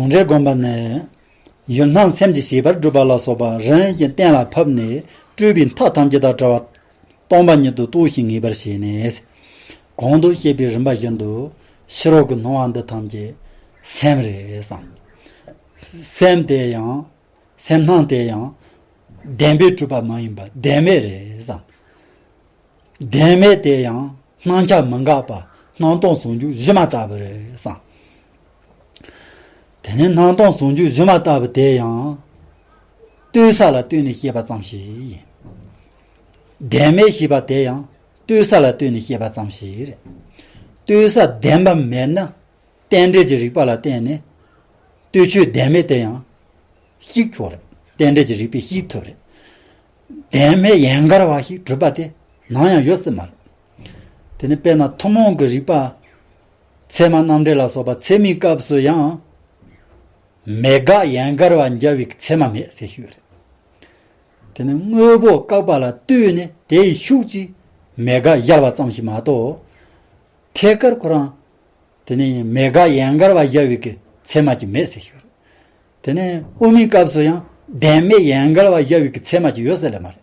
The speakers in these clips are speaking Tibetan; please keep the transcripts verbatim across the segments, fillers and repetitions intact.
ཟུང་འབྲེལ་སྒོམ་པ་ནི། ཡུལ་སྣང་སེམས་ཀྱི་ཤེས་པར་སྒྲུབ་པ་ལ་སོགས་པ་རིམ་བཞིན་གཏན་ལ་ཕབ་ནས་སྤྲོས་པའི་མཐའ་ཐམས་ཅད་དང་བྲལ་བ་སྟོང་པ་ཉིད་དུ་རྟོགས་ཤིང་ངེས་པར་བྱས་ནས། གོང་དུ་བཤད་པའི་རིམ་པ་བཞིན་དུ་ཕྱི་རོལ་གྱི་སྣང་བ་འདི་ཐམས་ཅད་སེམས་རེད་བསམ། སེམས་དེ་ཡང་། སེམས་སྣང་དེ་ཡང་བདེན་པས་གྲུབ་པ་མ་ཡིན་པ་བདེན་མེད་རེད་བསམ། བདེན་མེད་དེ་ཡང་སྣང་ཆ་མི་འགག་པ་སྣང་སྟོང་ཟུང་འཇུག་སྒྱུ་མ་ལྟ་བུ་རེད་བསམ། དེ་ནས་སྣང་སྟོང་ཟུང་འཇུག་སྒྱུ་མ་ལྟ་བུ་དེ་ཡང་ལྟོས་ས་ལ་ལྟོས་ནས་བཤད་པ་ཙམ་ཞིག་ཡིན། བདེན་མེད་ཞེས་པ་དེ་ཡང་ལྟོས་ས་ལ་ལྟོས་ནས་བཤད་པ་ཙམ་ཞིག་རེད། ལྟོས་ས་བདེན་པ་མེད་ན། རྟེན་འབྲེལ་གྱི་རིགས་པ་ལ་བརྟེན་ནས་ལྟོས་ཆོས་བདེན་མེད་དེ་ཡང་བཤིག་ཆོག་རེད། རྟེན་འབྲེལ་གྱི་རིགས་པས་བཤིག་ཐུབ་རེད། བདེན་མེད་ཡན་གར་བ་ཞིག་གྲུབ་པ་དེ་ནམ་ཡང་ཡོད་སྲིད་མ་རེད། དེ་ནི་དཔེར་ན་ཐུན་མོང་གི་རིགས་པ་ཚད་མ་རྣམ་འགྲེལ་ལ་སོགས་པ་ཚད་མའི་སྐབས་སུ་ཡང་མེད་དགག་ཡན་གར་བ་འཇལ་བའི་ཚད་མ་མེད་ཟེར་ཞུས་རེད། དེ་ནི་དངོས་པོ་བཀག་པ་ལ་ལྟོས་ནས་དེའི་ཤུགས་ཀྱིས་མེད་དགག་གཞལ་བ་ཙམ་ཞིག་མ་གཏོགས། ཐད་ཀར་ཁོ་རང་དེ་ནི་མེད་དགག་ཡན་གར་བ་གཞལ་བའི་གི་ཚད་མ་ཅིག་མེད་ཟེར་ཞུ་རེད། དེ་ནི་དབུ་མའི་སྐབས་སུ་ཡང་བདེན་མེད་ཡན་གར་བ་གཞལ་བའི་གི་ཚད་མ་ཅིག་ཡོད་ས་ལས་མ་རེད།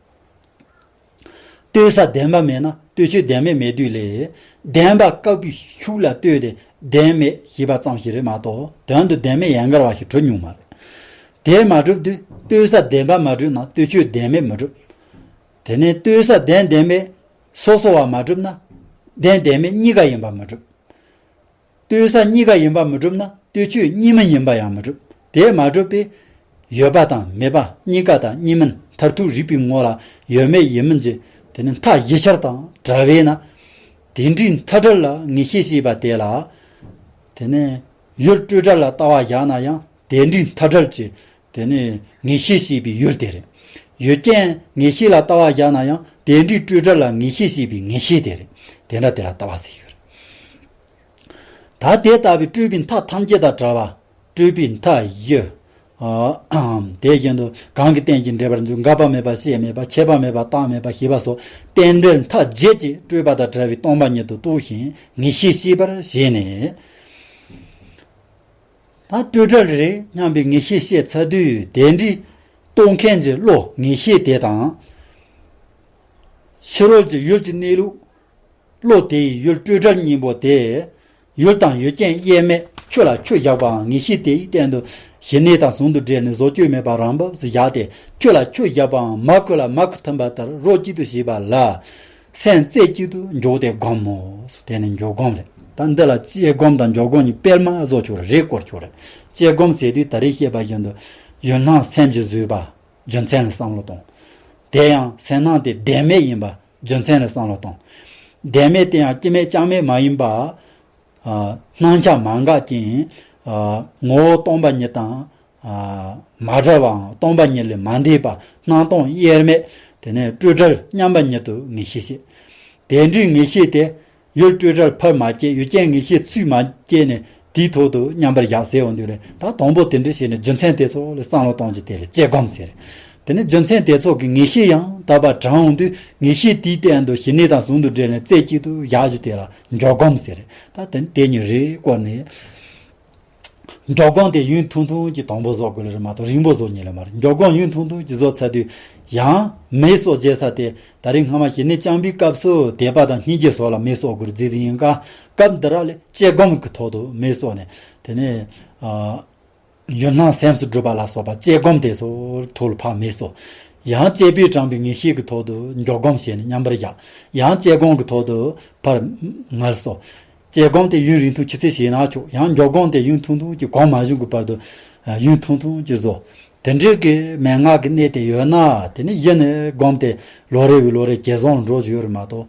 ལྟོས་ས་བདེན་པ་མེད་ན་ལྟོས་ཆོས་བདེན་མེད་མེད་དུས་ལས། བདེན་པ་བཀག་པའི་ཤུགས་ལ་ལྟོས་ཏེ་བདེན་མེད་ཞེས་པ་ཙམ་ཞིག་རེད་མ་གཏོགས་དོན་དུ་བདེན་མེད་ཡན་གར་བ་ཞིག་གྲུབ་མྱོང་མ་རེད། དེ་མ་གྲུབ་དུས་ལྟོས་ས་བདེན་པ་མ་གྲུབ་ན་ལྟོས་ཆོས་བདེན་མེད་མི་གྲུབ། དེ་ནས་ལྟོས་ས་བདེན་བདེན་མེད་སོ་སོ་བ་མ་གྲུབ་ན་བདེན་བདེན་མེད་གཉིས་ཀ་ཡིན་པ་མི་གྲུབ། ལྟོས་ས་གཉིས་ཀ་ཡིན་པ་མི་གྲུབ་ན་ལྟོས་ཆོས་གཉིས་མིན་ཡིན་པ་ཡང་མི་གྲུབ། དེ་མ་གྲུབ་པས་ཡོད་པ་དང་མེད་པ་གཉིས་ཀ་དང་གཉིས་མིན་མཐར་ཐུག་རིག་པའི་ངོ་ལ་ཡོད་མེད་ཡིན་མིན་གྱི་དེ་ནི་མཐའ་བཞི་ཆར་དང་བྲལ་བས་ན། དེ་འདྲའི་མཐའ་བྲལ་ལ་ངེས་ཤེས་ཞེས་པ་དེ་ལ། དེ་ནི་ཡུལ་སྤྲོས་བྲལ་ལ་ལྟ་བ་བཞག་ན་ཡང་དེ་འདྲའི་མཐའ་བྲལ་གྱི་དེ་ནི་ངེས་ཤེས་ཞེས་པའི་ཡུལ་དེ་རེད། ཡུལ་ཅན་ངེས་ཤེས་ལ་ལྟ་བ་བཞག་ན་ཡང་དེ་འདྲའི་སྤྲོས་བྲལ་ལ་ངེས་ཤེས་ཞེས་པའི་ངེས་ཤེས་དེ་རེད། དེ་འདྲ་དེ་ལ་ལྟ་བ་ཟེར་ཡོད་རེད། ད་དེ་ལྟ་བུའི་སྤྲོས་པའི་མཐའ་ཐམས་ཅད་དང་བྲལ་བ། སྤྲོས་པའི་མཐའ་བཞི། ཨ། དེ་བཞིན་དུ་གང་གི་རྟེན་གྱིས་འབྲེལ་པར་འཇུག་འགག་པ་མེད་པ་ཤེས་མེད་པ་ཁྱད་པར་མེད་པ་རྟག་མེད་པ་ཞེས་པ་སོགས་རྟེན་འབྲེལ་མཐའ་བརྒྱད་ཀྱིས་སྤྲོས་པ་དང་བྲལ་བའི་སྟོང་པ་ཉིད་དུ་རྟོགས་ཤིང་ངེས་ཤེས་སྐྱེས་པར་བྱས་ནས། ད་སྤྲོས་བྲལ་རེད་སྙམ་པའི་ངེས་ཤེས་སྐྱེས་ཚར་དུས་དེ་འདྲའི་རྟོགས་མཁན་གྱི་བློ་ངེས་ཤེས་དེ་དང་། ཕྱི་རོལ་གྱི་ཡུལ་གྱི་གནས་ལུགས། བློ་དེའི་ཡུལ་སྤྲོས་བྲལ་གཉིས་པོ་དེ། ཡུལ་དང་ཡུལ་ཅན་དབྱེར་མེད་ཆོས་ལ་ཆོས་བཞག་པའང་ངེས་ཤེས་དེའི་སྟེང་དུ་ཞི་གནས་དང་ཟུང་དུ་འབྲེལ་ནས་བཟོ་བཅོས་མེད་པར་རང་བབས་སུ་བཞག་སྟེ་ཆོས་ལ་ཆོས་བཞག་པའང་མ་ཁུ་ལ་མ་ཁུ་ཐིམ་པ་ལྟར་རོ་གཅིག་ཏུ་བྱས་པ་ལ། སེམས་རྩེ་གཅིག་ཏུ་འཇོག་སྟེ་བསྒོམ་མོ། དེ་ནི་འཇོག་སྒོམ་རེད། ད་འདི་ལ་དཔྱད་སྒོམ་དང་འཇོག་སྒོམ་གཉིས་སྤེལ་མ་བཟོ་ཆོག་རེ་རེ་བསྐོར་ཆོག་རེད། དཔྱད་སྒོམ་ཟེར་དུས་ད་རེས་བཤད་པ་བཞིན་དུ་ཡུལ་སྣང་སེམས་ཀྱིས་བཟོས་པ་རྒྱུ་མཚན་ལ་བསམ་བློ་གཏོང་། དེ་ཡང་སེམས་སྣང་དེ་བདེན་མེད་ཡིན་པ་རྒྱུ་མཚན་ལ་བསམ་བློ་གཏོང་། བདེན་མེད་དེ་ཡང་སྐྱེ་མེད་རྐྱང་མེད་མ་ཡིན་པ། ཨ། སྣང་ཆ་མ་འགག་ཅིང་། ཨ། ངོ་བོ་སྟོང་པ་ཉིད་དང་། ཨ། མ་བྲལ་བའམ་སྟོང་པ་ཉིད་ལས་མ་འདས་པ་སྣང་སྟོང་དབྱེར་མེད་དེ་ནས་སྤྲོས་བྲལ་མཉམ་པ་ཉིད་དུ་ངེས་ཤེས་སྐྱེ། དེ་འདྲའི་ངེས་ཤེས་དེ་ཡུལ་སྤྲོས་བྲལ་ཕར་མ་སྐྱེས་ཡུལ་ཅན་ངེས་ཤེས་ཚུར་མ་སྐྱེས་ནས་དེའི་ཐོག་ཏུ་མཉམ་པར་བཞག་ཟེར་འོང་དུས་ལས་ད་དང་པོ་དེ་འདྲ་བྱས་ནས་རྒྱུ་མཚན་དེ་ཚོ་ལ་བསམ་བློ་གཏོང་རྒྱུ་དེ་ལ་དཔྱད་སྒོམ་ཟེར། དེ་ནས་རྒྱུ་མཚན་དེ་ཚོ་གི་ངེས་ཤེས་ཡང་དག་པར་དྲངས་འོང་དུས་ངེས་ཤེས་དེའི་སྟེང་དུ་ཞི་གནས་དང་ཟུང་དུ་འབྲེལ་ནས་རྩེ་གཅིག་ཏུ་བཞག་རྒྱུ་དེ་ལ་འཇོག་སྒོམ་ཟེར། ད་དེ་དེ་གཉིས་རེ་བསྐོར་ནས། འཇོག་སྒོམ་དེ་ཡུན་ཐུང་ཐུང་གི་དང་པོ་བཟོ་དགོས་ལེ་རེད་མ་གཏོགས་རིང་པོ་བཟོ་ཉེ་ལེ་མ་རེད། འཇོག་སྒོམ་ཡུན་ཐུང་ཐུང་གི་བཟོ་ཚར་དུས་ཡང་མེ་སོགས་རྒྱས་ས་དེ་ད་རེས་སྔ་མ་ཞི་གནས་བསྐྱངས་པའི་སྐབས་སུ་དད་པ་དང་སྙིང་རྗེ་སོགས་ལ་མེ་སོགས་དགོས་རེད་ཟེར་ཡིན་ཀ། སྐབས་འདི་ར་ལས་དཔྱད་སྒོམ་གྱི་ཐོག་ཏུ་མེ་སོགས་ནས་དེ་ནས་ཨ། ཡུལ་སྣང་སེམས་སུ་སྒྲུབ་པ་ལ་སོགས་པ་དཔྱད་སྒོམ་དེ་ཚོ་ཐོག་ལ་ཕར་མེ་སོགས། ཡང་དཔྱད་པས་དྲངས་པའི་ངེས་ཤེས་ཀྱི་ཐོག་ཏུ་འཇོག་སྒོམ་བྱས་ནས་མཉམ་པར་བཞག་ཡང་དཔྱད་སྒོམ་གྱི་ཐོག་ཏུ་ཕར་ངལ་གསོ། དཔྱད་སྒོམ་དེ་ཡུན་རིང་ཐུང་ཇི་སྲིད་བྱས་ན་ཆོག་ཡང་འཇོག་སྒོམ་དེ་ཡུན་ཐུང་ཐུང་གི་གོང་མ་བྱུང་གི་བར་དུ་ཡུན་ཐུང་ཐུང་གི་བཟོ། དེ་འདྲའི་གི་མན་ངག་གི་གནད་དེ་ཡོད་ན་དེ་ནི་གཞི་ནས་སྒོམ་དེ་ལོ་རེ་བའི་ལོ་རེ་ཇེ་བཟང་ལ་འགྲོ་བཞིན་ཡོད་རེད་མ་གཏོགས།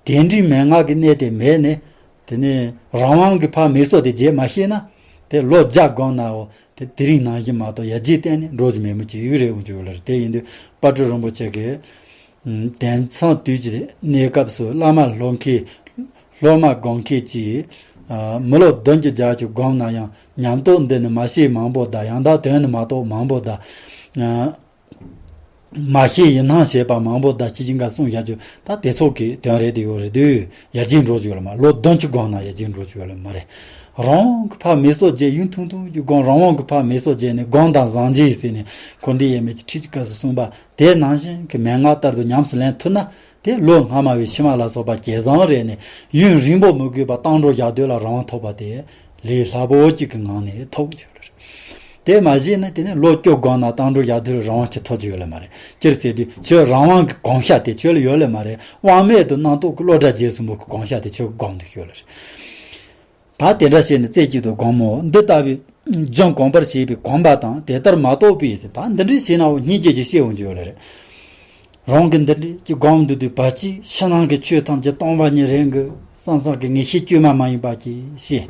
དེ་འདྲའི་མན་ངག་གི་གནད་དེ་མེད་ནས། དེ་ནས་རང་དབང་གི་ཕར་མེ་སོགས་དེ་བརྗེད་མ་ཤེས་ན། དེ་ལོ་བརྒྱ་སྒོམ་ནའོ། དེ་དེ་རིང་ནང་བཞིན་མ་གཏོགས་ཡར་རྒྱས་གཏན་ནས་འགྲོ་རྒྱུ་མེད་མོད་ཀྱི་ཡུལ་རེ་འོང་རྒྱུ་ཡོད་ལ་རེད། དེ་ཡིན་དུས་དཔལ་སྤྲུལ་རིན་པོ་ཆེ་གིས། དེང་སང་དུས་ཀྱི་གནས་སྐབས་སུ་བླ་མ་སློབ་མཁན། སློབ་མ་སྒོམ་མཁན་གྱིས། མི་ལོ་བདུན་གྱི་རྒྱབ་ཀྱི་སྒོམ་ན་ཡང་ཉམས་རྟོགས་འདི་ནི་མ་ཤེས་མང་པོ་དང་ཡང་དག་དོན་ནི་མ་རྟོགས་མང་པོ་དང་། མ་ཤེས་ཡིད་སྣང་བྱེད་པ་མང་པོ་དང་ཁྱི་ཅིང་ག་གསུངས་བཞག་རྒྱུ་ད་དེ་ཚོ་གི་དོན་རེད་དེ་ཡོད་རེད་དུས་ཡར་རྒྱས་འགྲོ་རྒྱུ་ཡོད་ལ་མ་ལོ་བདུན་ཅུ་སྒོམ་ན་ཡར་རྒྱས་འགྲོ་རྒྱུ་ཡོད་ལ་མ་རེད། རང་དབང་གི་ཕ་མེས་སོགས་བརྒྱད། ཡུན་ཐུང་ཐུང་གི་སྒོམ། རང་དབང་གི་ཕ་མེས་སོགས་བརྒྱད་ནི་སྒོམ་དང་བཟང་རྒྱུ་ཡི་ཟེར་ནས་འཁོར་འདས་དབྱེར་མེད་ཀྱི་ཁྲིད་ཀྱི་སྐབས་སུ་གསུངས་པ་དེ་ནང་བཞིན་གྱི་མན་ངག་ལྟར་དུ་ཉམས་སུ་ལེན་ཐུབ་ན། དེ་ལོ་སྔ་མ་བའི་ཕྱི་མ་ལ་སོགས་པ་ཇེ་བཟང་རེད་ནས། ཡུན་རིང་པོ་མི་དགོས་པར་བཏང་འགྲོ་བཞག་སྡོད་ལ་རང་དབང་ཐོབ་པ་དེ་ལས་སླ་པོ་གཅིག་གི་ངང་ནས་ཐོབ་ཀྱི་ཡོད་རེད། དེ་མ་གཞི་ནི་དེ་ནི་ལོ་བཅུ་སྒོམ་ན་བཏང་འགྲོ་བཞག་སྡོད་ལ་རང་དབང་ཅིག་ཐོབ་ཀྱི་ཡོད་ལེ་མ་རེད། སྤྱིར་ཟེར་དུས་ཁྱོད་རང་དབང་གི་གོམས་ཤ་དེ་ཁྱོད་ལ་ཡོད་ལེ་མ་རེད། དབང་མེད་དུ་རྣམ་རྟོག་གི་བློ་འདྲ་བརྗེད་སོང་བོ་གི་གོམས་ཤ་དེ་ཁྱོད་སྒོམ་དུ་ཤོད་ལེ་རེད། ད་དེ་འདྲ་བྱས་ནས་རྩེ་གཅིག་ཏུ་སྒོམ་མོ། འདི་ལྟ་བུའི་རྒྱུན་གོམས་པར་བྱེད་པའི་གོམས་པ་དང་དེ་ལྟར་མ་རྟོགས་པའི་ཟེར། ད་འདི་འདྲའི་བྱས་ནའོ་སྙིང་རྗེ་ཅིག་སྐྱེ་འོང་རྒྱུ་ཡོད་ལེ་རེད། རང་གི་འདི་འདྲའི་ཅིག་སྒོམ་འདུག་དུས་བར་གཅིག་ཕྱི་ནང་གི་ཆོས་ཐམས་ཅད་སྟོང་པ་ཉིད་རེད་འགི་བསམ་བསམ་གི་ངེས་ཤེས་བཅོས་མ་མ་ཡིན་པ་ཅིག་སྐྱེ།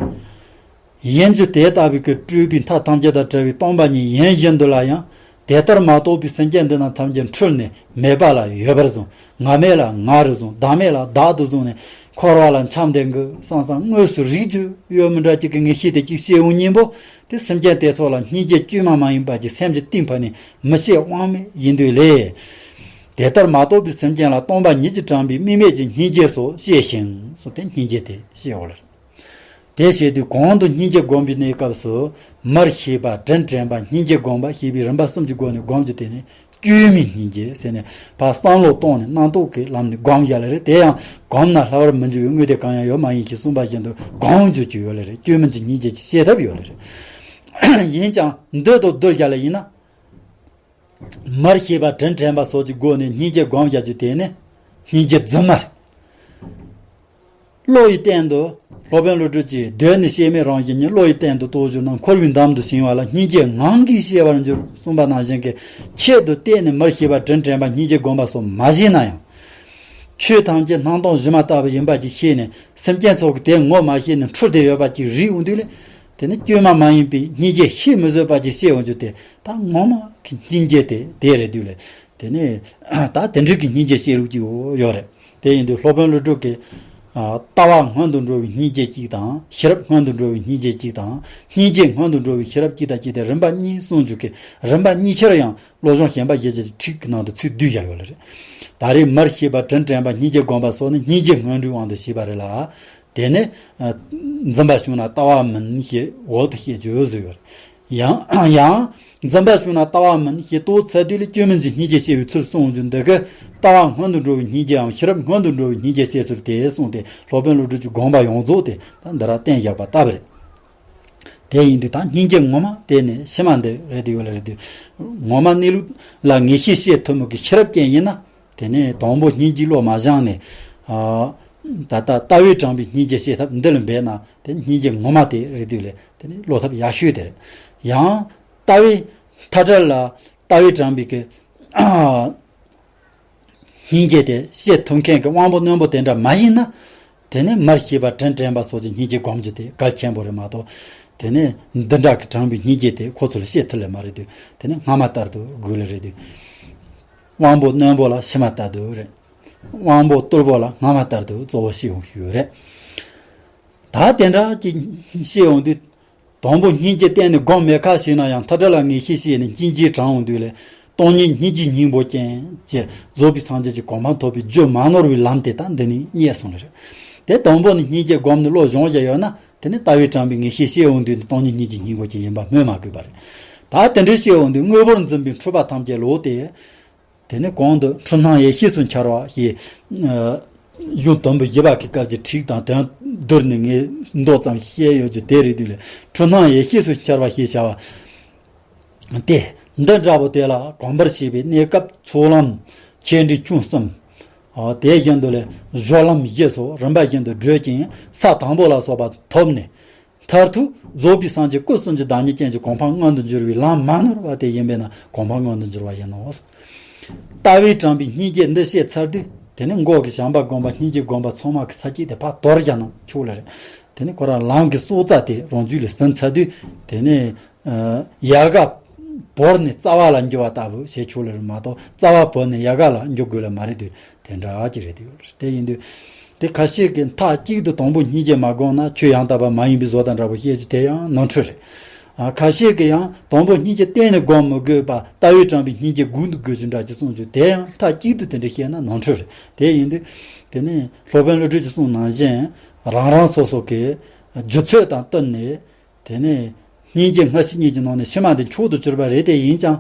ཡིན་རྒྱུ་དེ་ལྟ་བུའི་གི་སྤྲོས་པའི་མཐའ་ཐམས་ཅད་དང་བྲལ་བའི་སྟོང་པ་ཉིད་ཡིན་བཞིན་དུ་ལ་ཡང་དེ་ལྟར་མ་རྟོགས་པའི་སེམས་ཅན་འདི་རྣམས་ཐམས་ཅད་འཁྲུལ་ནས་མེད་པ་ལ་ཡོད་པར་བཟུང་། ང་མེད་ལ་ང་རུ་བཟུང་། བདག་མེད་ལ་བདག་ཏུ་བཟུང་ནས་འཁོར་བ་ལ་འཁྱམས་བསྡད་འགི་བསམ་བསམ་དངོས་སུ་རིག་རྒྱུ་ཡོད་མི་འདྲ་ཅིག་གི་ངེས་ཤེས་དེ་ཅིག་སྐྱེ་འོང་སྙིང་པོ་དེ་སེམས་ཅན་དེ་ཚོ་ལ་སྙིང་རྗེ་བཅོས་མ་མ་ཡིན་པ་ཅིག་སེམས་ཀྱི་གཏིང་ཕ་ནས་མི་སྐྱེ་དབང་མེད་ཡིན་དུས་ལས། དེ་ལྟར་མ་རྟོགས་པའི་སེམས་ཅན་ལ་སྟོང་པ་ཉིད་ཀྱིས་དྲངས་པའི་དམིགས་མེད་ཀྱི་སྙིང་རྗེ་སོགས་སྐྱེ་ཞིང་སོགས་ཏེ་སྙིང་རྗེ་དེ་སྐྱེ་འོ་ལེ། དེ་བྱེད་དུས་གོང་དུ་སྙིང་རྗེ་བསྒོམ་པའི་གནས་སྐབས་སུ་མར་ཤེས་པ་དྲིན་དྲན་པ་སྙིང་རྗེ་བསྒོམ་པ་ཞེས་པའི་རིམ་པ་གསུམ་གྱི་སྒོ་ནས་བསྒོམ་རྒྱུ་དེ་ནི་བཅོས་མིན་སྙིང་རྗེ་ཟེར་ནས་ཕར་བསམ་བློ་གཏོང་ནས་རྣམ་རྟོག་གི་ལམ་ནས་བསྒོམ་བཞག་ལེ་རེད། དེ་ཡང་བསྒོམ་ན་སླ་བར་མི་འགྱུར་བའི་དངོས་དེ་གང་ཡང་ཡོད་མ་ཡིན་ཞེས་གསུངས་པ་བཞིན་དུ་བསྒོམ་རྒྱུ་ཅིག་ཡོད་ལེ་རེད། བཅོས་མིན་གྱི་སྙིང་རྗེ་ཅིག་སྐྱེ་ཐབས་ཡོད་ལེ་རེད། ཡིན་ཀྱང་འདི་དང་བསྡུར་བཞག་ལེ་ཡིན་ན། མར་ཤེས་པ་དྲིན་དྲན་པ་སོགས་ཀྱི་སྒོ་ནས་སྙིང་རྗེ་བསྒོམ་བཞག་རྒྱུ་དེ་ནི་སྙིང་རྗེ་རྫུན་མ་རེད། བློ་ཡི་སྟེང་དུ་སློབ་དཔོན་བློ་གྲོས་ཀྱིས་གདོད་ནས་སྐྱེ་མེད་རང་བཞིན་ཉིད། བློ་ཡི་སྟེང་དུ་རྟོགས་གྱུར་ན། འཁོར་བའི་འདམ་དུ་ཞིང་བ་ལ། སྙིང་རྗེ་ངང་གིས་སྐྱེ་བར་འགྱུར་གསུངས་པ་ནང་བཞིན་གྱི་ཆེད་དུ་གཏད་ནས་མར་ཤེས་པ་དྲིན་དྲན་པ་སྙིང་རྗེ་བསྒོམ་པ་སོགས་མ་བྱས་ན་ཡང་། ཆོས་ཐམས་ཅད་སྣང་སྟོང་སྒྱུ་མ་ལྟ་བུ་ཡིན་པ་ཅིག་ཤེས་ནས་སེམས་ཅན་ཚོ་གི་དེ་ངོ་མ་ཤེས་ནས་འཁྲུལ་བསྡད་ཡོད་པ་ཅིག་རིག་འོང་དུས་ལས། དེ་ནི་བཅོས་མ་མ་ཡིན་པའི་སྙིང་རྗེ་ཤེས་མི་བཟོད་པ་ཅིག་སྐྱེ་འོང་རྒྱུ་དེ་ད་ངོ་མ་གི་སྙིང་རྗེ་དེ་དེ་རེད་དུས་ལས། དེ་ནི་ད་དེ་འདྲ་གི་སྙིང་རྗེ་སྐྱེ་ལུགས་ཀྱི་ཡོད་རེད། དེ་ཡིན་དུས་སློབ་དཔོན་བློ་གྲོས་ཀྱིས་ལྟ་བ་སྔོན་དུ་འགྲོ་བའི་སྙིང་རྗེ་གཅིག་དང་། ཤེས་རབ་སྔོན་དུ་འགྲོ་བའི་སྙིང་རྗེ་གཅིག་དང་། སྙིང་རྗེ་སྔོན་དུ་འགྲོ་བའི་ཤེས་རབ་གཅིག་དང་བཅས་ཏེ་རིམ་པ་གཉིས་གསུངས་རྒྱུ་གི་རིམ་པ་གཉིས་ཆར་ཡང་བློ་སྦྱོང་ཞེན་པ་ཞེས་བྱའི་ཁྲིད་ཀྱི་ནང་དུ་ཚུར་བསྡུས་བཞག་ཡོད་ལེ་རེད། ད་རེས་མར་ཤེས་པ་དྲིན་དྲན་པ་སྙིང་རྗེ་བསྒོམ་པ་སོགས་ནི་སྙིང་རྗེ་སྔོན་འགྲོའི་དབང་དུ་བྱས་པ་རེད་ལ། དེ་ནི་འཛིན་པ་བྱུང་ན་ལྟ་བ་མིན་ཞེས་འོག་ཏུ་བཤད་རྒྱུ་བཟོས་ཡོད་རེད། ཡང་ཡང་འཛིན་པ་བྱུང་ན་ལྟ་བ་མིན་ཞེས་ལྟ་བུ་ཚར་དུས་ལས་བཅོས་མིན་གྱི་སྙིང་རྗེ་སྐྱེ་བའི་ཚུལ་གསུངས་རྒྱུ་འདི་གི་ལྟ་བ་སྔོན་དུ་འགྲོ་བའི་སྙིང་རྗེའམ་ཤེས་རབ་སྔོན་དུ་འགྲོ་བའི་སྙིང་རྗེ་སྐྱེ་ཚུལ་དེ་གསུངས་ཏེ་སློབ་དཔོན་བློ་གྲོས་ཀྱི་དགོངས་པ་ཡོངས་རྫོགས་དེ་ད་འདི་ར་བསྟན་བཞག་པ་ལྟ་བུ་རེད། དེ་ཡིན་དུས་ད་སྙིང་རྗེ་ངོ་མ་དེ་ནི་ཕྱི་མ་འདི་རེད་དུ་ཡོད་ལ་རེད་དུས། ངོ་མ་གནས་ལུགས་ལ་ངེས་ཤེས་སྐྱེ་ཐུབ་མོད་ཀྱི་ཤེས་རབ་ཅན་ཡིན་ན། དེ་ནས་དང་པོ་སྙིང་རྗེའི་བློ་མ་བཞེངས་ནས། ཨ། ད་ལྟ་ལྟ་བས་དྲངས་པའི་སྙིང་རྗེ་སྐྱེ་ཐབས་འདི་ལ་འབད་ན་དེ་སྙིང་རྗེ་ངོ་མ་དེ་རེད་དུས་ལས་དེ་ནི་བློ་ཐབས་ཡག་ཤོས་དེ་རེད། ཡང་ལྟ་བའི་མཐའ་བྲལ་ལ་ལྟ་བས་དྲངས་པའི་གི་སྙིང་རྗེ་དེ་སྐྱེ་ཐུབ་མཁན་གྱི་དབང་པོ་རྣོན་པོ་དེ་འདྲ་མ་ཡིན་ན། དེ་ནི་མར་ཤེས་པ་དྲིན་དྲན་པ་སོགས་ཀྱི་སྙིང་རྗེ་སྒོམ་རྒྱུ་དེ་གལ་ཆེན་པོ་རེད་མ་གཏོགས། དེ་ནི་འདི་འདྲ་གི་དྲངས་པའི་སྙིང་རྗེ་དེ་ཁོ་ཚོ་ལ་སྐྱེ་ཐུབ་ལེ་མ་རེད་དུས། དེ་ནི་སྔ་མ་ལྟར་དུ་དགོས་ལེ་རེད་དུས། དབང་པོ་རྣོན་པོ་ལ་ཕྱི་མ་ལྟར་དུ་རེད། དབང་པོ་རྟུལ་པོ་ལ་སྔ་མ་ལྟར་དུ་གཙོ་བོ་ཞིག་ཡོང་ཞུ་རེད། ད་དེ་འདྲ་ཅིག་ཤེས་ཡོང་དུས། དང་པོ་སྙིང་རྗེ་གཏན་ནས་སྒོམ་མེད་ཁ་ཞིག་ན་ཡང་མཐའ་བྲལ་ལ་ངེས་ཤེས་སྐྱེས་ནས་སྙིང་རྗེ་དྲངས་ཡོང་དུས་ལས། སྟོང་ཉིད་སྙིང་རྗེའི་སྙིང་པོ་ཅན་གྱི་རྫོགས་པའི་སངས་རྒྱས་ཀྱི་གོ་འཕང་ཐོབ་པའི་རྒྱུ་མ་ནོར་བའི་ལམ་དེ་དག་འདི་ནས་རྙེད་སོང་ལེ་རེད། དེ་དང་པོ་ནི་སྙིང་རྗེ་སྒོམ་ནས་བློ་སྦྱོང་བྱས་ཡོད་ན། དེ་ནི་ལྟ་བས་དྲངས་པའི་ངེས་ཤེས་སྐྱེ་ཡོང་དུས་ནི་སྟོང་ཉིད་སྙིང་རྗེའི་སྙིང་པོ་ཅན་ཡིན་པ་སྨོས་མ་དགོས་པ་རེད། ད་དེ་འདྲའི་སྐྱེ་ཡོང་དུས་དངོས་པོར་འཛིན་པའི་འཁྲུལ་པ་ཐམས་ཅད་ལོག་སྟེ། དེ་ནི་གོང་དུ་འཁྲུལ་སྣང་ཡེ་ཤེས་སུ་འཆར་བ་ཞེས། གཞུང་དུམ་བུ་བཞི་པ་གི་སྐབས་ཀྱི་ཁྲིད་དང་དོན་བསྡུར་ནས་ངས་མདོ་ཙམ་བཤད་ཡོད་རྒྱུ་དེ་རེད་དུས་ལས། འཁྲུལ་སྣང་ཡེ་ཤེས་སུ་འཆར་བ་ཞེས་བྱ་བ་སྟེ། འདི་འདྲ་བོ་དེ་ལ་གོམས་པར་བྱེད་པའི་གནས་སྐབས་ཚོགས་ལམ་ཆེ་འབྲིང་ཆུང་གསུམ། དེ་བཞིན་དུ་ལས་སྦྱོར་ལམ་བཞི་སོགས་རིམ་པ་བཞིན་དུ་བགྲོད་ཅིང་ས་དང་པོ་ལ་སོགས་པ་ཐོབ་ནས། མཐར་ཐུག་རྫོགས་པའི་སངས་རྒྱས་སྐུ་གསུམ་གྱི་བདག་ཉིད་ཅན་གྱི་གོ་འཕང་མངོན་དུ་འགྱུར་བའི་ལམ་མ་ནོར་བ་དེ་ཡིན་པས་ན་གོ་འཕང་མངོན་དུ་འགྱུར་བ་ཡིན་ནོ། ལྟ་བས་དྲངས་པའི་སྙིང་རྗེ་འདི་བཤད་ཚར་དུས། དེ་ནི་མགོ་གི་བྱམས་པ་སྒོམ་པ་སྙིང་རྗེ་སྒོམ་པ་ཚང་མ་གི་ས་བཅད་དེ་ཕར་དོར་བཞག་ན་ཆོག་ལེ་རེད། དེ་ནི་ཁོ་རང་ལམ་གྱི་སྲོག་རྩ་དེ་རང་རྒྱུད་ལ་ཟིན་ཚར་དུས། དེ་ནི་ཡལ་ག་བོར་ནས་རྩ་བ་ལ་འགྱུར་བ་ལྟ་བུ་བྱས་ཆོག་ལེ་རེད་མ་གཏོགས། རྩ་བ་བོར་ནས་ཡལ་ག་ལ་འགྱུར་དགོས་ལེ་མ་རེད་དུས། དེ་འདྲ་ཅིག་རེད་དེ། དེ་ཡིན་དུས། དེ་ཁ་ཤས་ཀྱིས་མཐའ་གཅིག་ཏུ་དང་པོ་སྙིང་རྗེ་མ་བསྒོམས་ན་ཆོས་ཡང་དག་པ་མ་ཡིན་པའི་བཟོ་ལྟ་འདྲ་པོ་བཤད་རྒྱུ་དེ་ཡང་ནོར་འཁྲུལ་རེད། ཨ། ཁ་ཤས་ཀྱིས་ཡང་དང་པོ་སྙིང་རྗེ་གཏན་ནས་བསྒོམ་མི་དགོས་པར་ལྟ་བས་དྲངས་པའི་སྙིང་རྗེ་དགོས་འདུག་དགོས་རྒྱུ་འདྲ་ཅིག་གསུངས་རྒྱུ་དེ་ཡང་མཐའ་གཅིག་ཏུ་དེ་འདྲ་བཤད་ན་ནོར་འཁྲུལ་རེད། དེ་ཡིན་དུས། དེ་ནས་སློབ་དཔོན་བློ་གྲོས་ཀྱིས་གསུངས་ནང་བཞིན་རང་རང་སོ་སོ་གི་རྒྱུ་ཚོད་དང་བསྟུན་ནས། དེ་ནས་སྙིང་རྗེ་སྔ་ཕྱི་གཉིས་ཀྱི་ནང་ནས་ཕྱི་མ་འདི་མཆོག་ཏུ་གྱུར་པ་རེད། དེ་ཡིན་ཀྱང་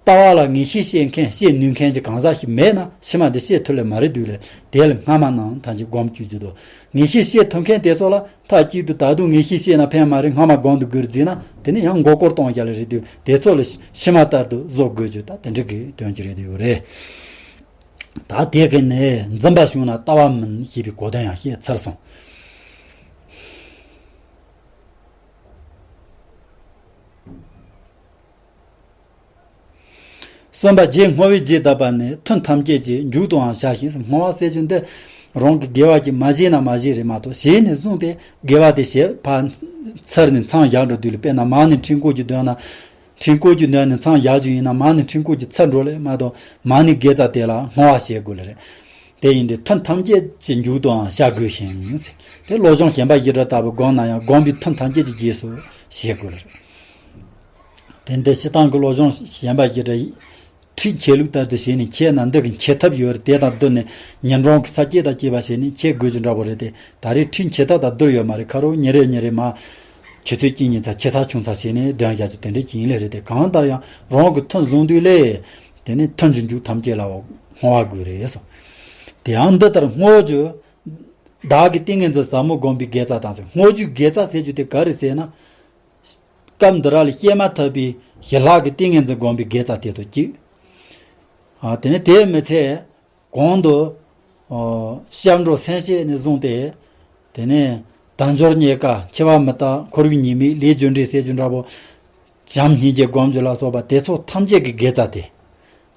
ལྟ་བ་ལ་ངེས་ཤེས་སྐྱེ་མཁན་སྐྱེ་ནུས་མཁན་གྱི་གང་ཟག་ཞིག་མེད་ན། ཕྱི་མ་འདི་སྐྱེ་ཐུབ་ལེ་མ་རེད་འདུག་ལེ། དེ་ལ་སྔ་མ་རྣམས་ཐམས་ཅད་སྒོམ་བཅུག་རྒྱུ་དང་། ངེས་ཤེས་སྐྱེ་ཐུབ་མཁན་དེ་ཚོ་ལ་མཐའ་གཅིག་ཏུ་ད་དུང་ངེས་ཤེས་སྐྱེས་ན་ཕན་མ་རེད། སྔ་མ་སྒོམ་དུ་དགོས་རེད་བརྩིས་ན། དེ་ནི་ཡང་མགོ་སྐོར་གཏོང་བཞག་ལེ་རེད་འདུག། དེ་ཚོ་ལ་ཕྱི་མ་ལྟར་དུ་བཟོ་དགོས་རྒྱུ་ད་དེ་འདྲ་གི་དོན་གྱི་རེད་འདུག་རེད། ད་དེ་གི་ནས་འཛིན་པ་བྱུང་ན་ལྟ་བ་མིན་ཞེས་པའི་གོ་དོན་ཡང་བཤད་ཚར་སོང་། གསུམ་པ། རྗེས་བསྔོ་བས་རྗེས་བཏབ་པ་ནི། ཐུན་ཐམས་ཅད་ཀྱི་མཇུག་ཏུའང་བྱ་ཞིང་། བསྔོ་བ་ཟེར་རྒྱུ་འདི་རང་གི་དགེ་བ་ཅིག་མ་བྱས་ན་མ་བྱས་རེད་མ་གཏོགས། བྱས་ནས་བཟུང་སྟེ་དགེ་བ་དེ་བྱེད་པ་ཚར་ནས་མཚམས་བཞག་འགྲོ་དུས་ལ། དཔེར་ན་མ་ཎི་ཁྲི་སྐོར་གྱི་འདོན་ན། ཁྲི་སྐོར་གྱི་འདོན་ནས་མཚམས་བཞག་རྒྱུ་ཡིན་ན། མ་ཎི་ཁྲི་སྐོར་གྱི་ཚར་འགྲོ་ལེ་མ་གཏོགས། མ་ཎི་དགེ་རྩ་དེ་ལ་བསྔོ་བ་བྱེད་དགོས་ལེ་རེད། དེ་ཡིན་དུས་ཐུན་ཐམས་ཅད་ཀྱི་མཇུག་ཏུའང་བྱ་དགོས་ཤིང་། དེ་བློ་སྦྱོང་ཞེན་པ་ཞི་དྲག་ལྟ་བུ་བསྒོམ་ན་ཡང་། བསྒོམ་པའི་ཐུན་ཐམས་ཅད་ཀྱི་རྗེས་སུ་བྱེད་དགོས་ལེ་རེད། དེ་འདི་སྤྱིར་བཏང་གི་བློ་སྦྱོང་ཞེན་པ་ཞི་དྲག་ཁྲིད་འཆད་ལུགས་ལྟར་དུ་བྱས་ནས་འཆད་ན་འདི་གི་འཆད་ཐབས་ཡོད་རེད། དེ་དང་བསྡུར་ནས་ཉིན་གྲངས་ཀྱི་ས་བཅད་དང་བཅས་པ་བྱས་ནས་འཆད་དགོས་རྒྱུ་འདྲ་པོ་རེད་དེ། ད་རེས་ཁྲིད་འཆད་ཐབས་དང་བསྡུར་ཡོད་མ་རེད། ཁ་རོག་ཉིན་རེ་ཉིན་རེ་མ་ཆུ་ཚོད་གཅིག་གཉིས་ཙམ་ཆེ་ཚ་ཆུང་ཚ་བྱས་ནས་འདོན་བཞག་རྒྱུ་དེ་འདྲ་ཅིག་ཡིན་ལེ་རེད་དེ། གང་ལྟར་ཡང་རང་གི་ཐུན་བཟུང་དུས་ལས། དེ་ནས་ཐུན་གྱི་མཇུག་ཐམས་ཅད་ལ་བསྔོ་བ་དགོས་རེད་གསུངས། དེའང་འདི་ལྟར་བསྔོ་རྒྱུ། བདག་གིས་ཏིང་ངེ་འཛིན་ཟབ་མོ་བསྒོམ་པའི་དགེ་རྩ་དང་ཟེར། བསྔོ་རྒྱུའི་དགེ་རྩ་ཟེར་རྒྱུ་དེ་ག་རེ་ཟེར་ན། སྐབས་འདི་ར་ལ་བཤད་མ་ཐག་པའི་ཞི་ལྷག་གི་ཏིང་ངེ་འཛིན་བསྒོམ་པའི་དགེ་རྩ་དེ་དང་གཅིག། ཨ། དེ་ནས་དེའི་མི་ཚད་གོང་དུ། ཨོ། སྐྱབས་འགྲོ་སེམས་བསྐྱེད་ནས་བཟུང་སྟེ། དེ་ནས་དལ་འབྱོར་རྙེད་དཀའ། འཆི་བ་མི་རྟག། འཁོར་བའི་ཉེས་དམིགས། ལས་རྒྱུ་འབྲས་ཟེར་རྒྱུ་འདྲ་པོ། བྱམས་སྙིང་རྗེ་སྒོམ་རྒྱུ་ལ་སོགས་པ་དེ་ཚོ་ཐམས་ཅད་ཀྱི་དགེ་རྩ་དེ།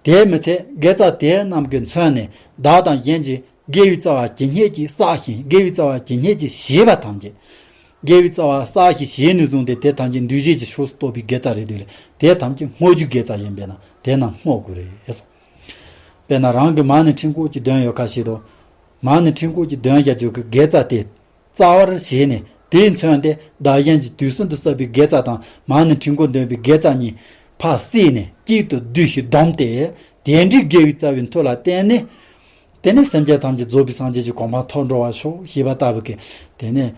དེའི་མི་ཚད་དགེ་རྩ་དེ་རྣམས་ཀྱིས་མཚོན་ནས་བདག་དང་གཞན་གྱི་དགེ་བའི་རྩ་བ་ཇི་སྙེད་ཅིག་བསགས་ཤིང་། དགེ་བའི་རྩ་བ་ཇི་སྙེད་ཅིག་བྱས་པ་ཐམས་ཅད། དགེ་བའི་རྩ་བ་བསགས་ཤིང་བྱས་ནས་བཟུང་སྟེ། དེ་ཐམས་ཅད་འདུ་བྱེད་ཀྱི་ཕྱོགས་སུ་གཏོགས་པའི་དགེ་རྩ་རེད་འདུག་ལེ། དེ་ཐམས་ཅད་བསྔོ་རྒྱུའི་དགེ་རྩ་ཡིན་པས་ན་དེ་རྣམས་བསྔོ་དགོས་རེད་གསུངས། དཔེར་ན་རང་གི་མ་ཎི་ཁྲི་སྐོར་གྱི་འདོན་ཡོད་ཁ་ཤས་དང་། མ་ཎི་ཁྲི་སྐོར་གྱི་འདོན་བྱ་རྒྱུ་གི་དགེ་རྩ་དེ་རྩ་བར་བྱས་ནས། དེས་མཚོན་ཏེ་བདག་གཞན་གྱི་དུས་གསུམ་དུ་བསགས་པའི་དགེ་རྩ་དང་། མ་ཎི་ཁྲི་སྐོར་འདོན་པའི་དགེ་རྩ་གཉིས་ཕར་བསྲེས་ནས་གཅིག་ཏུ་བསྡུས་ཤིང་བསྡོམས་ཏེ། དེ་འདྲའི་དགེ་བའི་རྩ་བའི་མཐུ་ལ་བརྟེན་ནས། དེ་ནས་སེམས་ཅན་ཐམས་ཅད་རྫོགས་པའི་སངས་རྒྱས་ཀྱི་གོ་འཕང་ཐོབ་འགྲོ་བར་ཤོག་ཞེས་པ་ལྟ་བུ་གི། དེ་ནས་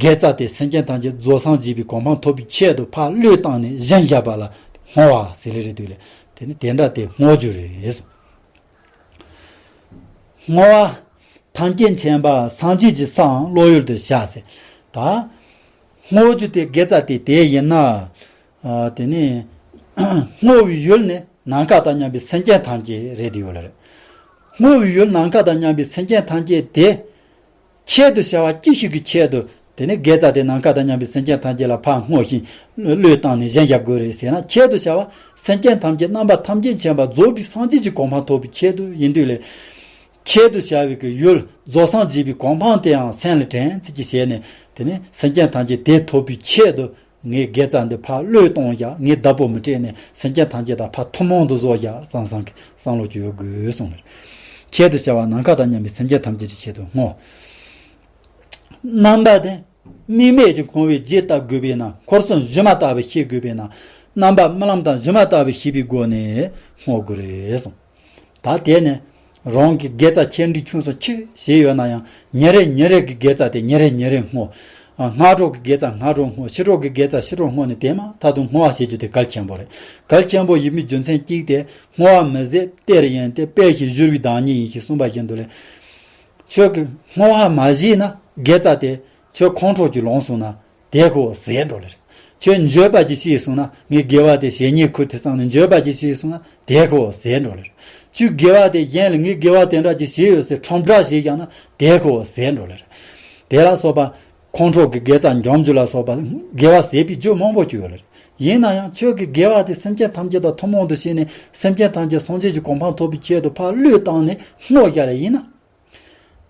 དགེ་རྩ་དེ་སེམས་ཅན་ཐམས་ཅད་རྫོགས་སངས་རྒྱས་པའི་གོ་འཕང་ཐོབ་པའི་ཆེད་དུ་ཕར་བློས་བཏང་ནས་བཞིན་བཞག་པ་ལ་བསྔོ་བ་ཟེར་ལེ་རེད་འདུག་ལེ། དེ་ནི་དེ་འདྲ་དེ་བསྔོ་རྒྱུ་རེད་གསུངས། བསྔོ་བ་ཐམས་ཅད་མཁྱེན་པ་སངས་རྒྱས་ཀྱི་སའང་བློ་ཡུལ་དུ་བྱ་ཟེར། ད་བསྔོ་རྒྱུ་དེ་དགེ་རྩ་དེ་དེ་ཡིན་ན། ཨ། དེ་ནས་བསྔོ་བའི་ཡུལ་ནི་ནམ་མཁའ་དང་མཉམ་པའི་སེམས་ཅན་ཐམས་ཅད་རེད་ཡོད་ལ་རེད། བསྔོ་བའི་ཡུལ་ནམ་མཁའ་དང་མཉམ་པའི་སེམས་ཅན་ཐམས་ཅད་དེ། ཆེད་དུ་བྱ་བ་ཅི་ཞིག་གི་ཆེད་དུ། དེ་ནས་དགེ་རྩ་དེ་ནམ་མཁའ་དང་མཉམ་པའི་སེམས་ཅན་ཐམས་ཅད་ལ་ཕར་བསྔོ་ཞིང་བློས་བཏང་ནས་བཞིན་བཞག་དགོས་རེད་ཟེར་ན། ཆེད་དུ་བྱ་བ་སེམས་ཅན་ཐམས་ཅད་རྣམ་པ་ཐམས་ཅད་མཁྱེན་པ་རྫོགས་པའི་སངས་རྒྱས་ཀྱི་གོ་འཕང་ཐོབ་པའི་ཆེད་དུ་ཡིན་དུས་ལས། ཆེད་དུ་བྱ་བའི་གི་ཡུལ་རྫོགས་སངས་རྒྱས་པའི་གོ་འཕང་དེའང་སེམས་ལ་དྲན་ཚུལ་གྱིས་བྱས་ནས། དེ་ནས་སེམས་ཅན་ཐམས་ཅད་དེ་ཐོབ་པའི་ཆེད་དུ། ངས་དགེ་རྩ་འདི་ཕར་བློས་གཏོང་བཞག་ངས་བདག་པོ་མི་སྤྲད་ནས་སེམས་ཅན་ཐམས་ཅད་དང་ཕར་ཐུན་མོང་དུ་བཟོ་བཞག་བསམ་བསམ་གྱི་བསམ་བློ་ཅིག་ཡོད་དགོས་གསུངས་པས། ཆེད་དུ་བྱ་བ་ནམ་མཁའ་དང་མཉམ་པའི་སེམས་ཅན་ཐམས་ཅད་ཀྱི་ཆེད་དུ་བསྔོ། རྣམ་པ་དེ་དམིགས་མེད་ཀྱི་ཁོང་བས་རྗེས་བཏབ་དགོས་པས་ན། འཁོར་གསུམ་སྒྱུ་མ་ལྟ་བུ་ཤེས་དགོས་པས་ན། རྣམ་པ་རྨི་ལམ་དང་སྒྱུ་མ་ལྟ་བུ་ཤེས་པའི་སྒོ་ནས་བསྔོ་དགོས་རེད་གསུངས། ད་དེ་ནས་རང་གི་དགེ་རྩ་ཆེ་འབྲིང་ཆུང་སོགས་ཆེ་ཞེས་ཡོད་ན་ཡང་། ཉིན་རེ་ཉིན་རེ་གི་དགེ་རྩ་དེ་ཉིན་རེ་ཉིན་རེ་བསྔོ། སྔ་དྲོ་གི་དགེ་རྩ་སྔ་དྲོ་བསྔོ། ཕྱི་དྲོ་གི་དགེ་རྩ་ཕྱི་དྲོ་བསྔོ་ནས། དེ་མ་ཐག་ཏུ་བསྔོ་བ་བྱེད་རྒྱུ་དེ་གལ་ཆེན་པོ་རེད། གལ་ཆེན་པོ་ཡིན་པའི་རྒྱུ་མཚན་གཅིག་དེ། བསྔོ་བ་མི་ཟད་གཏེར་ཡིན་ཏེ། སྤེལ་ཞིང་བཞུར་བའི་བདག་ཉིད་ཡིན་ཞེས་གསུངས་པ་བཞིན་དུ་ལས། ཁྱོད་ཀྱིས་བསྔོ་བ་མ་བྱས་ན་དགེ་རྩ་དེ་ཁྱོད་ཁོང་ཁྲོ་ཅིག་ལངས་སོང་ན། དེ་ཁོ་ཟད་འགྲོ་ལེ་རེད། ཁྱོད་འགྱོད་པ་ཅིག་སྐྱེས་སོང་ན། ངས་དགེ་བ་དེ་བྱེད་སྙིང་ཁུར་ཏེ་བསམ་ནས་འགྱོད་པ་ཅིག་སྐྱེས་སོང་ན། དེ་ཁོ་ཟད་འགྲོ་ལེ་རེད། ཁྱོད་དགེ་བ་དེ་གཞན་ལ་ངས་དགེ་བ་དེ་འདྲ་ཅིག་བྱས་ཡོད་ཟེར་ཁྲོམ་བསྒྲགས་བྱས་ཀྱང་ན། དེ་ཁོ་ཟད་འགྲོ་ལེ་རེད། དེ་ལ་སོགས་པ་ཁོང་ཁྲོ་གི་དགེ་རྩ་འཇོམས་རྒྱུ་ལ་སོགས་པ་དགེ་བ་ཟད་པའི་རྒྱུ་མང་པོ་ཅིག་ཡོད་ལེ་རེད། ཡིན་ན་ཡང་ཁྱོད་ཀྱི་དགེ་བ་དེ་སེམས་ཅན་ཐམས་ཅད་དང་ཐུན་མོང་དུ་བྱས་ནས། སེམས་ཅན་ཐམས་ཅད་སངས་རྒྱས་ཀྱི་གོ་འཕང་ཐོབ་པའི་ཆེད་དུ་ཕར་བློས་བཏང་ནས་བསྔོ་བཞག་ལེ་ཡིན་ན།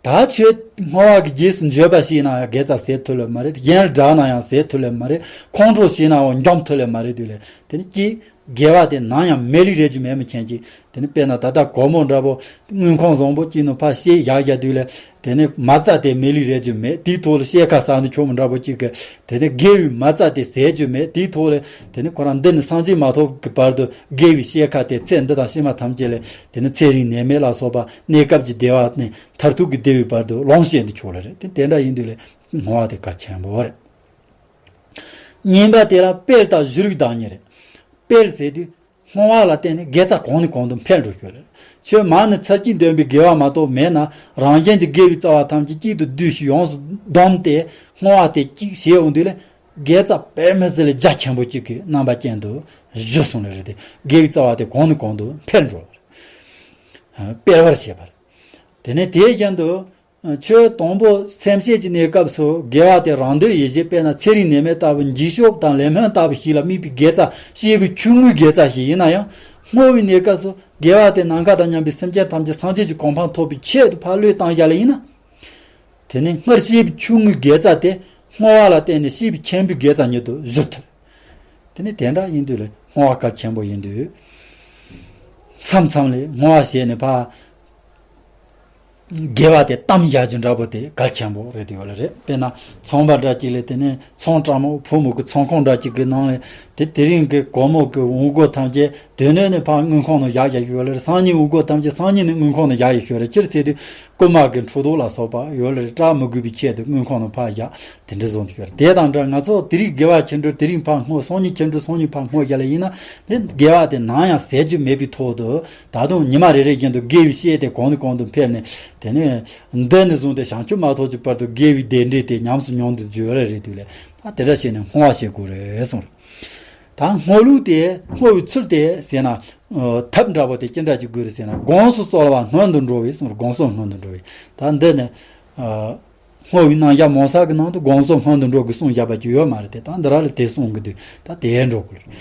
ད་ཁྱོད་བསྔོ་བ་གི་རྗེས་སུ་འགྱོད་པ་སྐྱེས་ན་ཡང་དགེ་རྩ་ཟད་ཐུབ་ལེ་མ་རེད། གཞན་ལ་དགྲ་ན་ཡང་ཟད་ཐུབ་ལེ་མ་རེད། ཁོང་ཁྲོ་སྐྱེས་ནའང་འཇོམས་ཐུབ་ལེ་མ་རེད་འདུག་ལེ། དེ་ནི་ཀྱེ་དགེ་བ་དེ་ནམ་ཡང་མེ་ལུས་རེག་རྒྱུ་མེད་མི་ཁྱེད་ཀྱིས། དེ་ནི་དཔེར་ན་ད་ལྟ་སྒོར་མོ་འདྲ་པོ་དངུལ་ཁང་བཟང་པོ་གཅིག་ནང་ཕར་བསྐྱལ་བཞག་བཞག་དུས་ལེ། དེ་ནི་མ་རྩ་དེ་མེ་ལུས་རེག་རྒྱུ་མེད། དེའི་ཐོག་ལ་ཤེལ་ཁ་ཟག་ནི་ཆོག་མི་འདྲ་པོ་གཅིག་གིས། དེ་ནི་དགེ་བའི་མ་རྩ་དེ་ཟད་རྒྱུ་མེད། དེའི་ཐོག་ལ་དེ་ནི་ཁོ་རང་འདི་ནི་སངས་རྒྱས་མ་ཐོབ་ཀྱི་བར་དུ་དགེ་བའི་ཤེལ་ཁ་དེ་ཚེ་འདི་དང་ཕྱི་མ་ཐམས་ཅད་ལ། དེ་ནི་ཚེ་རིང་ནད་མེད་ལ་སོགས་པ་གནས་སྐབས་ཀྱི་བདེ་བ་ནི། མཐར་ཐུག་གི་བདེ་བའི་བར་དུ་ལོངས་ བྱེད་དུ་ཆོག་ལེ་རེད། དེ་དེ་འདྲ་ཡིན་དུས་ལས་བསྔོ་བ་དེ་གལ་ཆེན་པོ་རེད། གཉིས་པ་དེ་ལ་དཔལ་དང་བཞུགས་རིགས་བདག་ཉིད་རེད། དཔལ་ཟེར་དུས་བསྔོ་བ་ལ་བརྟེན་ནས་དགེ་རྩ་གང་ནས་གང་དུ་འཕེལ་འགྲོ་ཞོར་རེད། ཆོས་མ་ཎི་ཚར་གཅིག་འདོན་པའི་དགེ་བ་མ་གཏོགས་མེད་ན། རང་གཞན་གྱི་དགེ་བའི་རྩ་བ་ཐམས་ཅད་གཅིག་ཏུ་བསྡུས་ཤིང་ཡོངས་སུ་བསྡོམས་ཏེ་བསྔོ་བ་དེ་གཅིག་བྱས་འོང་དུས་ལས་དགེ་རྩ་དཔེ་མི་སྲིད་ལས་རྒྱ་ཆེན་པོ་གཅིག་གི་རྣམ་པ་ཅན་དུ་བཞུགས་སོང་ལེ་རེད་དེ། དགེ་བའི་རྩ་བ་དེ་གང་ནས་གང་དུ་འཕེལ་འགྲོ་བ་རེད། སྤེལ་བར་བྱེད་པ་རེད། དེ་ནས་དེའི་རྒྱན་དུ། ཆོས་དང་པོ་སེམས་བསྐྱེད་ཀྱི་གནས་སྐབས་སུ་དགེ་བ་དེ་རང་འདོད་ཡིད་བྱེད་དཔེར་ན་ཚེ་རིང་ནད་མེད་ལྟ་བུ་འགྱིག་ཤོག་དང་ལེབ་སྨོན་ལྟ་བུ་ཞིག་ལ་དམིགས་པའི་དགེ་རྩ་སྐྱེས་བུའི་ཆུང་ངུའི་དགེ་རྩ་ཞིག་ཡིན་ན་ཡང་། བསྔོ་བའི་གནས་སྐབས་སུ་དགེ་བ་དེ་ནམ་མཁའ་དང་མཉམ་པའི་སེམས་ཅན་ཐམས་ཅད་སངས་རྒྱས་ཀྱི་གོ་འཕང་ཐོབ་པའི་ཆེད་དུ་ཕར་བློས་བཏང་བཞག་ལེ་ཡིན་ན། དེ་ནས་སྔར་སྐྱེས་བུའི་ཆུང་ངུའི་དགེ་རྩ་དེ་བསྔོ་བ་ལ་བརྟེན་ནས་སྐྱེས་བུའི་ཆེན་པོའི་དགེ་རྩ་ཉིད་དུ་བསྒྱུར་ཐུབ། དེ་ནས་དེ་འདྲ་ཡིན་དུས་ལས་བསྔོ་བ་གལ་ཆེན་པོ་ཡིན་དུས། མཚམས་མཚམས་ལས་བསྔོ་བ་བྱས་ནས་ཕར། དགེ་བ་དེ་གཏམ་བཞག་རྒྱུ་འདྲ་པོ་དེ་གལ་ཆེན་པོ་རེད་དེ་ཡོད་ལ་རེད། དཔེར་ན་ཚོང་པ་འདྲ་གཅིག་ལས་དེ་ནས་ཚོང་བཀྲ་མོ་ཕོ་མོ་གི་ཚོང་ཁང་འདྲ་གཅིག་གི་ནང་ལས་དེ་དེ་རིང་གི་སྒོར་མོ་གི་འོང་སྒོ་ཐམས་ཅད་དེ་ནས་ནས་ཕར་དངུལ་ཁང་ནང་བཞག་བཞག་ཡོད་ལ་རེད། སང་ཉིན་འོང་སྒོ་ཐམས་ཅད་སང་ཉིན་ནས་དངུལ་ཁང་ནང་བཞག་ཡོད་ཤོད་རེད། སྤྱིར་ཚེ་དུས་རྐུན་མ་གི་འཕྲོ་དོག་ལ་སོགས་པ་ཡོད་ལ་རེད། སྐྲག་མི་དགོས་པའི་ཆེད་དུ་དངུལ་ཁང་ནང་ཕར་བཞག་དེ་འདྲ་བཟོ་འདུག་ཡོད་རེད། དེ་དང་འདྲ་ང་ཚོ་དེ་རིང་དགེ་བ་ཆེ་འགྲོ་དེ་རིང་ཕར་བསྔོ། སང་ཉིན་ཆེ་འགྲོ་སང་ཉིན་ཕར་བསྔོ་བཞག་ལ་ཡིན་ན་དེ་དགེ་བ་དེ་ནམ་ཡང་ཟད་རྒྱུ་མེད་པའི་ཐོག་ཏུ། ད་དུང་ཉི་མ་རེ་རེ་བཞིན་དུ་དགེ་བའི་བཤེས་དེ་གོང་ནས་གོང་དུ་འཕེལ་ནས། དེ་ནས་འདི་ནས་བཟུང་སྟེ་བྱང་ཆུབ་མ་ཐོབ་ཀྱི་བར་དུ་དགེ་བའི་བདེ་འབྲས་དེ་ཉམས་སུ་མྱོང་དུ་འགྱུར་བ་རེད་དུས་ལས། ད་དེ་འདྲ་བྱས་ནས་བསྔོ་བ་བྱེད་དགོས་རེད་གསུངས་རེད། ད་བསྔོ་ལུགས་དེ་བསྔོ་བའི་ཚུལ་དེ་ཟེར་ན། ཐབས་འདྲ་པོ་དེ་ཅི་འདྲ་ཅིག་དགོས་རེད་ཟེར་ན། དགོངས་སུ་གསོལ་བ་སྔོན་དུ་འགྲོ་བས་གསུངས་རེད། དགོངས་གསོལ་སྔོན་དུ་འགྲོ་བས། ད་འདི་ནས། བསྔོ་བའི་རྣམ་གཞག་མང་ས་གི་ནང་དུ་དགོངས་གསོལ་སྔོན་དུ་འགྲོ་དགོས་གསུངས་བཞག་པ་ཅིག་ཡོད་མ་རེད་དེ། ད་འདི་ར་ལ་དེ་གསུང་གི་འདུག་ད་དེ་འགྲོ་དགོས་རེད།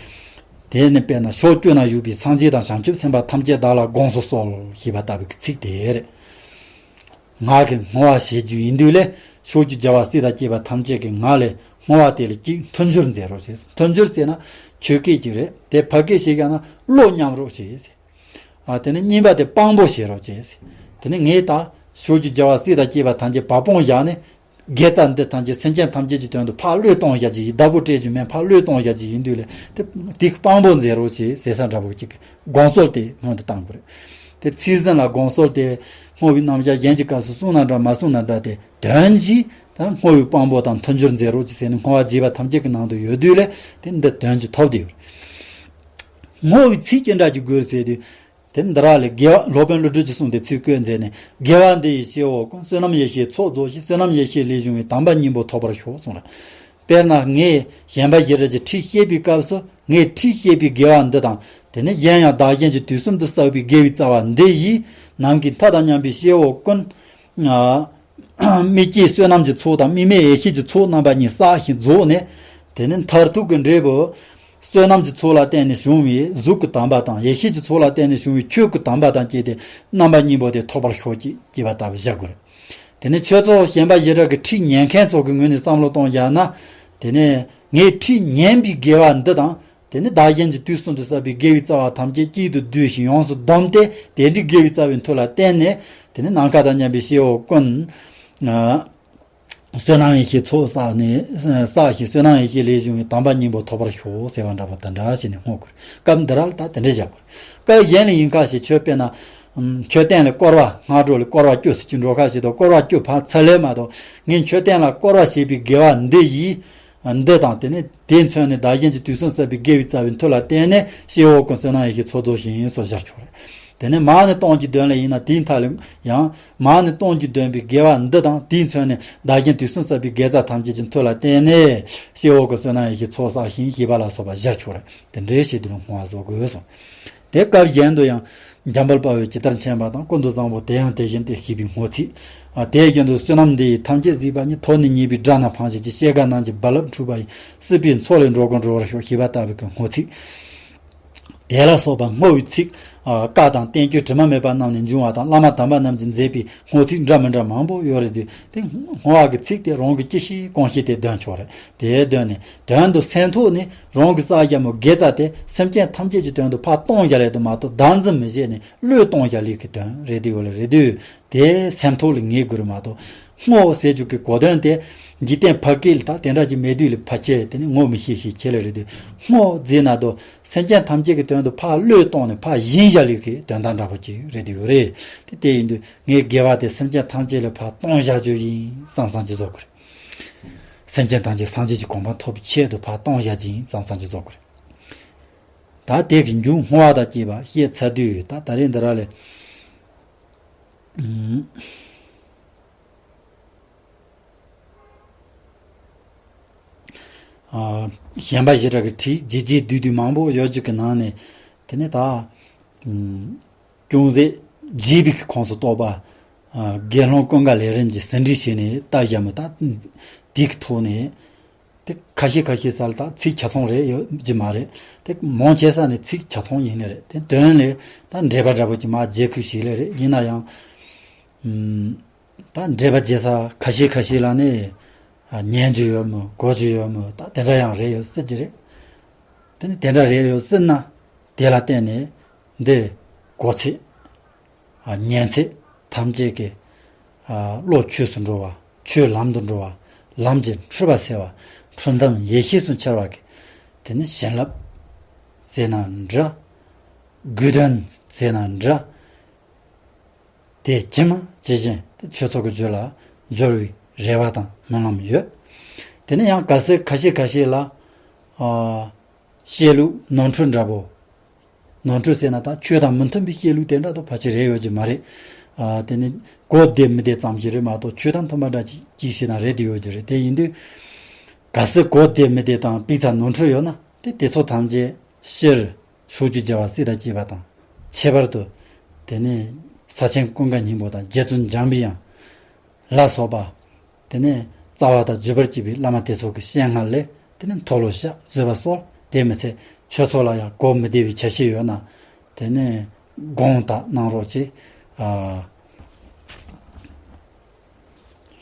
དེ་ནི་དཔེར་ན་ཕྱོགས་བཅུ་ན་བཞུགས་པའི་སངས་རྒྱས་དང་བྱང་ཆུབ་སེམས་དཔའ་ཐམས་ཅད་བདག་ལ་དགོངས་སུ་གསོལ་ཞེས་པ་ལྟ་བུའི་ཚིག་དེ་རེད། ང་གིས་བསྔོ་བ་བྱེད་རྒྱུ་ཡིན་དུས་ལས་ཕྱོགས་བཅུའི་རྒྱལ་བ་སྲས་དང་བཅས་པ་ཐམས་ཅད་ཀྱིས་ང་ལས་བསྔོ་བ་དེ་ལ་གཅིག་མཐུན་སྦྱོར་མཛད་རོགས་ཞེས། མཐུན་སྦྱོར་ཟེར་ན་ཆོས་སྐད་ཅིག་རེད། དེ་ཕ་སྐད་བཤད་ཀྱང་ན་བློ་མཉམ་རོགས་ཞེས། ཨ་དེ་ནས་གཉིས་པ་དེ་དཔང་པོ་བྱེད་རོགས་བྱེད། དེ་ནས་ངས་ད་ཕྱོགས་བཅུའི་རྒྱལ་བ་སྲས་དང་བཅས་པ་ཐམས་ཅད་བ་དཔང་བཞག་ནས་དགེ་རྩ་འདི་ཐམས་ཅད་སེམས་ཅན་ཐམས་ཅད་ཀྱི་དོན་དུ་ཕར་བློས་གཏོང་བཞག་ཅིག་ཡིན། བདག་པོ་སྤྲད་རྒྱུ་མེད། ཕར་བློས་གཏོང་བཞག་ཅིག་ཡིན་དུས་ལས་དེ་དེ་དཔང་པོ་མཛད་རོགས་བྱེད་ཟེར་ས་འདྲ་པོ་ཅིག་གི་དགོངས་གསོལ་དེ་སྔོན་དུ་བཏང་དགོས་རེད། དེ་ཚིག་ཟིན་ལ་དགོངས་གསོལ་དེ་བསྔོ་བའི་རྣམ་གཞག་གཞན་གྱི་སྐབས་སུ་གསུངས་ན་འདྲ་མ་གསུངས་ན་འདྲ་དེ་དོན་གྱིས་ད་བསྔོ་བའི་དཔང་པོ་དང་མཐུན་སྦྱོར་མཛད་རོགས་ཅིག་ཟེར་ནས་བསྔོ་བ་བགྱིས་པ་ཐམས་ཅད་ཀྱི་ནང་དུ་ཡོད་དུས་ལས་དེ་འདི་དོན་གྱིས་ཐོབ་བསྡད་ཡོད་རེད། བསྔོ་བའི་ཚིག་ཅི་འདྲ་ཅིག་དགོས་ཟེར་དུས། དེ་འདི་ར་ལས་དགེ་བ་སློབ་དཔོན་ཀླུ་སྒྲུབ་ཀྱིས་གསུངས་ཏེ་ཚིག་བཀོད་མཛད་ནས། དགེ་བ་འདི་ཡིས་སྐྱེ་བོ་ཀུན། བསོད་ནམས་ཡེ་ཤེས་ཚོགས་རྫོགས་ཤིང་། བསོད་ནམས་ཡེ་ཤེས་ལས་བྱུང་བའི། དམ་པ་སྙིང་པོ་ཐོབ་པར་ཤོག་གསུངས་ར། དཔེར་ན་ངས་ཞེན་པ་བཞི་ར་གྱི་ཁྲིད་བཤད་པའི་སྐབས་སུ་ངས་ཁྲིད་བཤད་པའི་དགེ་བ་འདི་དང་། དེ་ནས་གཞན་ཡང་བདག་གཞན་གྱི་དུས་གསུམ་དུ་བསགས་པའི་དགེ་བའི་རྩ་བ་འདི་ཡིས་ནམ་མཁའི་མཐའ་དང་མཉམ་པའི་སྐྱེ་བོ་ཀུན། དམིགས་བཅས་བསོད་ནམས་ཀྱི་ཚོགས་དང་དམིགས་མེད་ཡེ་ཤེས་ཀྱི་ཚོགས་རྣམ་པ་གཉིས་བསགས་ཤིང་རྫོགས་ནས། དེ་ནས་མཐར་ཐུག་གི་འབྲས་བུ། བསོད་ནམས་ཀྱི་ཚོགས་ལ་བརྟེན་ནས་བྱུང་བའི་གཟུགས་ཀྱི་དམ་པ་དང་། ཡེ་ཤེས་ཀྱི་ཚོགས་ལ་བརྟེན་ནས་བྱུང་བའི་ཆོས་ཀྱི་དམ་པ་དང་བཅས་ཏེ་རྣམ་པ་གཉིས་པོ་དེ་ཐོབ་པར་ཤོག་ཅིག་ཅེས་པ་ལྟ་བུ་བཞག་དགོས་རེད། དེ་ནས་ཆོས་ཚོགས་ཞེན་པ་བཞི་ར་གི་ཁྲིད་ཉན་མཁན་ཚོ་གི་ངོས་ནས་བསམ་བློ་གཏོང་བཞག་ན། དེ་ནས་ངས་ཁྲིད་ཉན་པའི་དགེ་བ་འདི་དང་། དེ་ནས་བདག་གཞན་གྱི་དུས་གསུམ་དུ་བསགས་པའི་དགེ་བའི་རྩ་བ་ཐམས་ཅད་གཅིག་ཏུ་བསྡུས་ཤིང་ཡོངས་སུ་བསྡོམས་ཏེ་དེ་འདྲའི་དགེ་བའི་རྩ་བའི་མཐུ་ལ་བརྟེན་ནས། དེ་ནས་ནམ་མཁའ་དང་མཉམ་པའི་སྐྱེ་བོ་ཀུན། བསོད་ནམས་ཡེ་ཤེས་ཚོགས་བསགས་ནས་བསགས་ཤིང་། བསོད་ནམས་ཡེ་ཤེས་ལས་བྱུང་བའི་དམ་པ་སྙིང་པོ་ཐོབ་པར་ཤོག་ཟེར་བ་འདྲ་པོ་དེ་འདྲ་བྱས་ནས་བསྔོ་དགོས། སྐབས་འདི་ར་ལ་ད་དེ་འདྲ་བཞག་དགོས། སྐབས་གཞན་ལ་ཡིན་ཁ་ཞིག་མཆོད་དཔེར་ན། མཆོད་རྟེན་ལ་བསྐོར་བ། སྔ་དྲོ་ལ་བསྐོར་བ་བཅུ་ཟེར་གྱི་འགྲོ་ཁ་ཞིག་དང་། བསྐོར་བ་བཅུ་ཕར་ཚར་ལེ་མ་གཏོགས་ངས་མཆོད་རྟེན་ལ་བསྐོར་བ་བྱེད་པའི་དགེ་བ་འདི་ཡིས། འདི་དང་དེ་ནས་དེས་མཚོན་ནས་བདག་གཞན་གྱི་དུས་གསུམ་བསགས་པའི་དགེ་བའི་རྩ་བའི་མཐུ་ལ་བརྟེན་ནས་སྐྱེ་བོ་ཀུན་བསོད་ནམས་ཡེ་ཤེས་ཚོགས་རྫོགས་ཤིང་སོགས་ཞར་ཆོག་རེད། དེ་ནས་མ་ཎི་སྟོང་གཅིག་འདོན་ལེ་ཡིན་ན་དེའི་མཐའ་ལ་ཡང་མ་ཎི་སྟོང་གཅིག་འདོན་པའི་དགེ་བ་འདི་དང་དེས་མཚོན་ནས་བདག་གཞན་དུས་གསུམ་བསགས་པའི་དགེ་རྩ་ཐམས་ཅད་ཀྱི་མཐུ་ལ་བརྟེན་ནས་སྐྱེ་བོ་ཀུན་བསོད་ནམས་ཡེ་ཤེས་ཚོགས་བསགས་ཤིང་ཞེས་པ་ལ་སོགས་པ་ཞར་ཆོག་རེད། དེ་འདྲའི་ཞིག་ཏུ་ལ་བསྔོ་བ་བཟོ་དགོས་སོ། དེ་སྐབས་གཞན་དུ་ཡང་འཇམ་དཔལ་དཔའ་བོས་ཇི་ལྟར་མཁྱེན་པ་དང་། ཀུན་ཏུ་བཟང་པོ་དེ་ཡང་དེ་བཞིན་ཏེ་ཞེས་པའི་བསྔོ་ཚིག། ཨ་དེ་བཞིན་དུ་བསོད་ནམས་འདི་ཡིས་ཐམས་ཅད་གཟིགས་པ་ཉིད། ཐོབ་ནས་ཉེས་པའི་དགྲ་རྣམས་ཕམ་བྱས་ཏེ། སྐྱེ་རྒ་ན་འཆིའི་རྦ་རླབས་འཁྲུགས་པ་ཡི། སྲིད་པའི་མཚོ་ལས་འགྲོ་ཀུན་སྒྲོལ་བར་ཤོག་ཞེས་པ་ལྟ་བུའི་གི་བསྔོ་ཚིག། དེ་ལ་སོགས་པ་བསྔོ་བའི་ཚིག། ཨ་བཀའ་དང་བསྟན་བཅོས་དྲི་མ་མེད་པ་རྣམས་ནས་འབྱུང་བ་དང་། བླ་མ་དམ་པ་རྣམས་ཀྱིས་མཛད་པའི་བསྔོ་ཚིག་འདྲ་མི་འདྲ་མང་པོ་ཡོད་རེད་དུས། དེ་བསྔོ་བ་གི་ཚིག་དེ་རང་གི་ཅི་ཤེས་གང་ཤེས་དེ་འདོན་ཆོག་རེད། དེ་འདོན་ནས་དོན་དུ་སེམས་ཐོག་ནས་རང་གི་བསགས་བཞག་མོ་དགེ་རྩ་དེ་སེམས་ཅན་ཐམས་ཅད་ཀྱི་དོན་དུ་ཕར་གཏོང་བཞག་ལེ་དུ་མ་གཏོགས་བདག་འཛིན་མི་བྱེད་ནས་བློས་གཏོང་བཞག་ལེ་གི་དོན་རེད་དེ་ཡོད་ལེ་རེད་དུས། དེ་སེམས་ཐོག་ལ་ངེས་དགོས་རེད་མ་གཏོགས། བསྔོ་ཟེར་རྒྱུ་གི་གོ་དོན་དེ་འཇིག་རྟེན་ཕ་སྐད་ལ་ད་དེ་འདྲ་ཅིག་མེད་དུས་ལ་ཕལ་ཆེར་དེ་ནི་ངོ་མི་ཤེས་ཤེས་ཁྱེད་ལ་རེད་དུས། བསྔོ་ཟེར་ན་དོ་སེམས་ཅན་ཐམས་ཅད་ཀྱི་དོན་དུ་ཕར་བློས་གཏོང་ནས་ཕར་སྦྱིན་བཞག་ལུགས་ཀྱི་དོན་དག་འདྲ་པོ་ཅིག་རེད་དུ་ཡོད་རེད། དེ་དེ་ཡིན་དུས་ངའི་དགེ་བ་དེ་སེམས་ཅན་ཐམས་ཅད་ལ་ཕར་གཏོང་བཞག་རྒྱུ་ཡིན་བསམ་བསམ་ཅིག་བཟོ་དགོས་རེད། སེམས་ཅན་ཐམས་ཅད་སངས་རྒྱས་ཀྱི་གོ་འཕང་ཐོབ་པའི་ཆེད་དུ་ཕར་གཏོང་བཞག་རྒྱུ་ཡིན་བསམ་བསམ་ཅིག་བཟོ་དགོས་རེད། ད་དེ་གི་མཇུག་བསྔོ་བ་དང་བཅས་པ་བཤད་ཚར་དུས་ད་ད་རེས་འདི་ར་ལས། ཨུམ། ཨ། ཞེན་པ་བཞི་དྲག་གི་ཁྲིད་རྗེ་རྗེ་བསྡུས་བསྡུས་མང་པོ་ཡོད་རྒྱུ་གི་ནང་ནས། དེ་ནས་ད། ཨུམ། ཅུང་ཟད་རྒྱས་པའི་ཁོངས་སུ་གཏོགས་པ། ཨ། དགེ་སློང་ཀུན་དགའ་ལས་རིམ་གྱི་ཟིན་བྲིས་བྱས་ནས་ལྟ་བཞག་མི་ད། དེ་གི་ཐོག་ནས། དེ་ཁ་ཤས་ཁ་ཤས་སལ་ད་ཚིག་ཆ་ཚང་རེད་ཡོད་ཀྱི་མ་རེད། དེ་མང་ཆེ་ས་ནས་ཚིག་ཆ་ཚང་ཡིན་ནི་རེད། དེ་དོན་ལས་ད་འགྲེལ་པ་འདྲ་པོ་ཅིག་མ་བརྗེ་ཁུལ་ཞིག་ལས་རེད། ཡིན་ན་ཡང་། ཨུམ། ད་འགྲེལ་པ་བརྗེ་ས་ཁ་ཤས་ཁ་ཤས་ལ་ནི། ཨ། ཉན་རྒྱུ་ཡོད་མོད་གོ་རྒྱུ་ཡོད་མོད་ད་དེ་འདྲ་ཡང་རེད་ཡོད་སྲིད་ཀྱི་རེད། དེ་ནི་དེ་འདྲ་རེད་ཡོད་སྲིད་ན། དེ་ལ་བརྟེན་ནས་འདི་གོ་ཚད། ཉན་ཚད་ཐམས་ཅད་ཀྱི་བློ་ཆོས་སུ་འགྲོ་བ། ཆོས་ལམ་དུ་འགྲོ་བ། ལམ་གྱི་འཁྲུལ་པ་སེལ་བ། འཁྲུལ་མཐའ་ཡེ་ཤེས་སུ་འཆར་བ་གི། དེ་ནི་བྱིན་རླབས་ཟེར་ན་འདྲ། དགོས་དོན་ཟེར་ན་འདྲ། དེ་ཇི་མ་ཇི་བཞིན་ཆོས་ཚོགས་ཀྱི་རྒྱུད་ལ་འབྱོར་བའི་རེ་བ་དང་སྨོན་ལམ་ཡོད། དེ་ནི་ཡང་གལ་སྲིད་ཁ་ཤས་ཁ་ཤས་ལ། བཤད་ལུགས་ནོར་འཁྲུལ་འདྲ་པོ། ནོར་འཁྲུལ་ཟེར་ན་ད་ཆོས་དང་མི་མཐུན་པའི་བཤད་ལུགས་དེ་འདྲ་དང་ཕལ་ཆེར་རེད་ཡོད་ཀྱི་མ་རེད། ཨ། དེ་ནི་གོ་བདེ་མི་བདེ་ཙམ་ཞིག་རེད་མ་གཏོགས་ཆོས་དང་མཐུན་པ་འདྲ་ཅིག་ཅིག་བཤད་ན་རེད་དེ་ཡོད་ཀྱི་རེད། དེ་ཡིན་དུས། གལ་སྲིད་གོ་བདེ་མི་བདེ་དང་དཔེ་ཆ་ནོར་འཁྲུལ་ཡོད་ན་དེ་དེ་ཚོ་ཐམས་ཅད་ཕྱིར་ཕྱོགས་བཅུའི་རྒྱལ་བ་སྲས་དང་བཅས་པ་དང་། ཁྱད་པར་དུ་དེ་ནི་ས་ཆེན་ཀུན་དགའ་སྙིང་པོ་དང་རྗེ་བཙུན་འཇམ་པའི་དབྱངས་ལ་སོགས་པ། དེ་ནས་རྩ་བ་དང་བརྒྱུད་པར་བཅས་པའི་བླ་མ་དེ་ཚོ་གི་སྤྱན་སྔར་ལས་དེ་ནས་མཐོལ་ལོ་བཤགས་བཟོད་པ་གསོལ། དེ་མི་ཚད་ཆོས་ཚོགས་ལ་ཡང་གོ་མི་བདེ་བའི་ཆ་ཤས་ཡོད་ན་དེ་ནས་དགོངས་དག་གནང་རོགས་ཅེས། ཨ།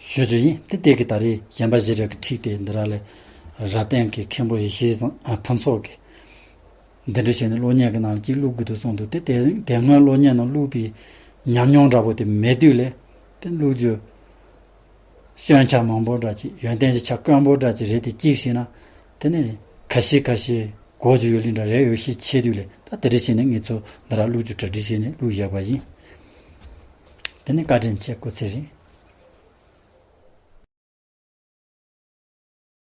ཞུ་རྒྱུ་ཡིན། དེ་དེ་གི་ད་རེས་ཞེན་པ་བཞི་དྲག་གི་ཁྲིད་དེ་འདི་ར་ལས་རབ་བརྟན་གྱི་མཁན་པོ་ཡེ་ཤེས་ཕུན་ཚོགས་ཀྱིས། འདི་འདྲ་བྱས་ནས་གློག་བརྙན་གྱི་ནང་ལ་ཅིག་བླུག་དགོས་འདུག་གསུངས་འདུག་དེ་དེ་དེ་སྔོན་གློག་བརྙན་ནང་བླུག་པའི་ཉམས་མྱོང་འདྲ་པོ་དེ་མེད་དུས་ལས་དེ་བླུག་རྒྱུ། སྐྱོན་ཆ་མང་པོ་འདྲ་ཅིག་ཡོན་ཏན་གྱི་ཆ་དཀོན་པོ་འདྲ་ཅིག་རེད་དེ་གཅིག་བྱས་ན། དེ་ནས་ཁ་ཤས་ཁ་ཤས་གོ་རྒྱུ་ཡོད་ལི་འདྲ་རེད་ཡོད་ཤས་ཆེ་དུས་ལས་ད་དེ་འདྲ་བྱས་ནས་ངེད་ཚོ་འདི་ར་བླུག་རྒྱུ་གྲ་སྒྲིག་བྱས་ནས་བླུག་བཞག་པ་ཡིན། དེ་ནས་བཀའ་དྲིན་ཆེ། སྐུ་ཚེ་རིང་།